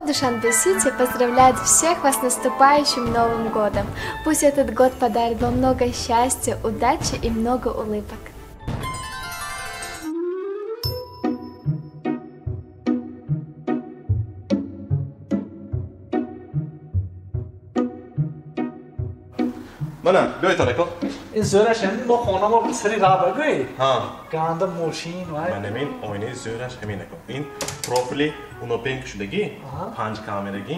Душанбе-Сити поздравляет всех вас с наступающим Новым годом. Пусть этот год подарит вам много счастья, удачи и много улыбок. Мана, биёй тарако. Ин зӯраш ҳамин мо хонамо сари раҳ багӯй. Ҳа. Ганда мошин вай. Ман ҳамин оинаи зӯраш ҳамин ако. Ин профили унопенк шудагӣ, панҷ камерагӣ,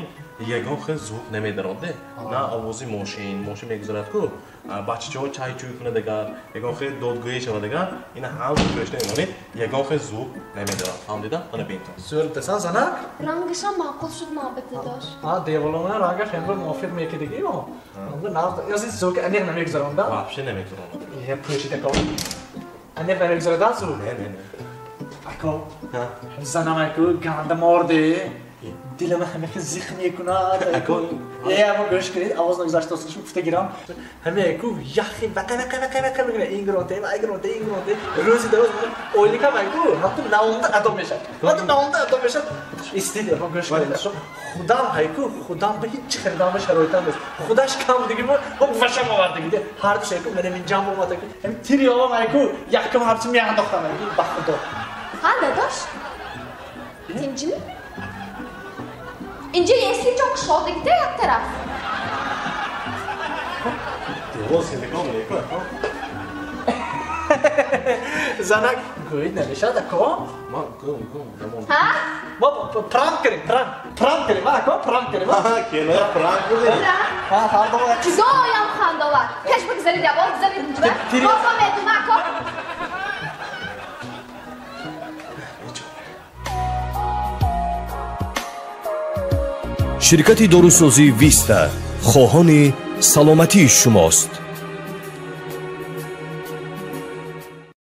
ягон хел звук намедарод. На овози мошин, мошин мегузарад ку, бачачаҳо чай чӯй кунад агар, ягон хел додгӯӣ шавад агар, ина ҳам гӯшта мемонед, ягон хел звук намедарод. Фаҳмдида? Мана бинтон. Зӯр дасан занак? Рангашам маъқул шуд маъбад дадош. Ҳа, деволона рангаш ҳамбир мувофиқ мекардагӣ мо. Ҳамбир нағз, ё звук аниқ намегузаронда? Вообще намегузаронад. Е, пӯшида ко. Аниқ намегузародан звук? Не, не, не. Ако, занам аку ганда морде. Дилама ҳамеха зиқ мекунад. Ако, е, ама гӯш кунед, овоз нагузашта шуд, гуфта гирам. Ҳаме аку яхи вақа вақа вақа вақа мекунад. Ин гиронте, вай гиронте, ин гиронте. Рӯзи дароз ойликам аку ҳатто наонда адо мешавад. Ҳатто наонда адо мешавад. Истид, ама гӯш кунед. Худам ҳайку, худам ба ҳеҷ харидам ба шароитам нест. Худаш кам диги мо, вашам овардаги. Ҳар ду шайку менам ин ҷамб омада ку. Ҳам тири овам айку, якам ҳарчи меандохтам айку, ба худо. Ҳа, дадош? Тинҷими? Инҷа если ҷо кушодагида як тараф. Девол силикон леко. Занак гӯид намешавад ако? Ма гӯм гӯм дамон. Ҳа? Мо пранк кардем, пранк. Пранк кардем, ако пранк кардем. Ҳа, кело пранк кардем. Ҳа, ҳар ду як. Чизоям хандовар. Пеш бигзаред, аввал бигзаред инҷа. Мо медум ако. Ширкати дорусозии Виста хоҳони саломатии шумост.